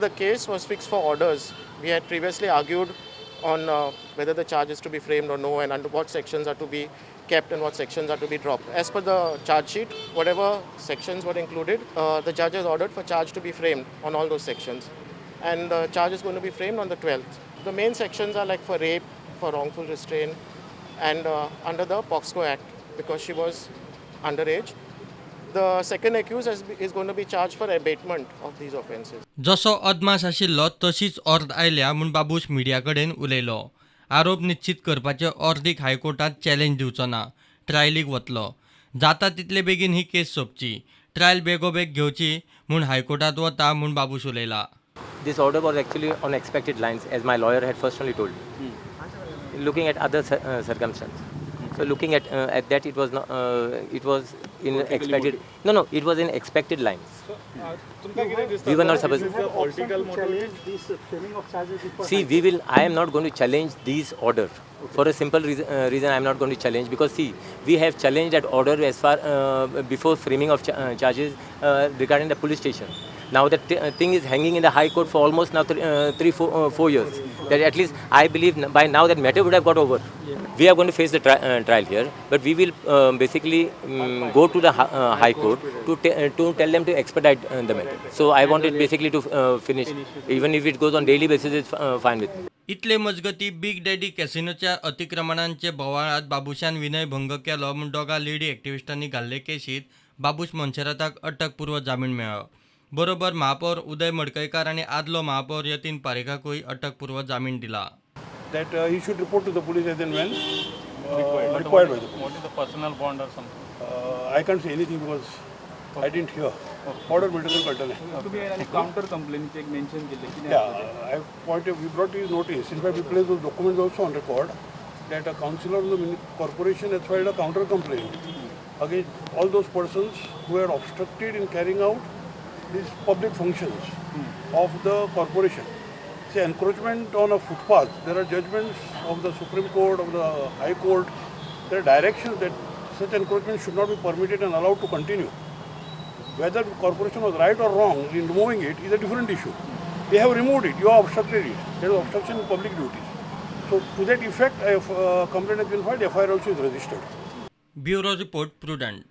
The case was fixed for orders. We had previously argued on whether the charge is to be framed or no, and under what sections are to be kept and what sections are to be dropped. As per the charge sheet, whatever sections were included, the judge has ordered for charge to be framed on all those sections. And the charge is going to be framed on the 12th. The main sections are like for rape, for wrongful restraint, and under the POCSO Act, because she was underage. The second accused is going to be charged for abatement of these offences. जसो अदमास आशिल्लो तशीच ऑर्द आयल्या म्हूण Babush media कडेन उलयलो. आरोप निश्चित करपाचे ऑर्दीक हायकोर्टात चॅलेंज दिवचो ना, ट्रायलीक वतलो. जाता तितले बेगीन ही केस सोंपची, ट्रायल बेगोबेग घेवची म्हूण हायकोर्टात वता म्हूण Babush उलयला. This order was actually on expected lines, as my lawyer had first only told me. Looking at other circumstances. So looking at that, it was not, it was in expected. No, it was in expected lines. We were not supposed. This framing of charges. See, we will. I am not going to challenge this order for a simple reason. I am not going to challenge because see, we have challenged that order as far before framing of charges regarding the police station. Now that thing is hanging in the High Court for almost now 3, 4 years. That at least I believe by now that matter would have got over. Yeah. We are going to face the trial here, but we will basically go to the High Court to tell them to expedite the matter. So I want it basically to finish. Even if it goes on daily basis, it's fine with me. इतले मजगती big daddy कॅसिनोच्या अतिक्रमणांचे बोवाळांत बाबूशान विनयभंग केलो म्हूण दोगा lady एक्टिविस्टांनी घाल्ले केशींत बाबूश मोन्सेराताक अटकपूर्व जामीन मेळ्ळो. बरोबर महापौर उदय मडकयकार आनी आदलो महापौर यतीन पारेखाकूय अटकपूर्व जामीन दिला. That he should report to the police as and when required by the police. What is the personal bond or something? I can't say anything because I didn't hear. Order medical control. Counter complaint एक mention केले. Yeah, I pointed. We brought his notice. In fact, we placed those documents also on record that a councillor of the corporation has filed a counter complaint against all those persons who had obstructed in carrying out these public functions of the corporation. See, encroachment on a footpath, there are judgments of the Supreme Court, of the High Court, there are directions that such encroachment should not be permitted and allowed to continue. Whether the corporation was right or wrong in removing it is a different issue. They have removed it, you have obstructed it. There is obstruction in public duties. So to that effect, if complaint has been filed, FIR also is registered. Bureau Report, Prudent.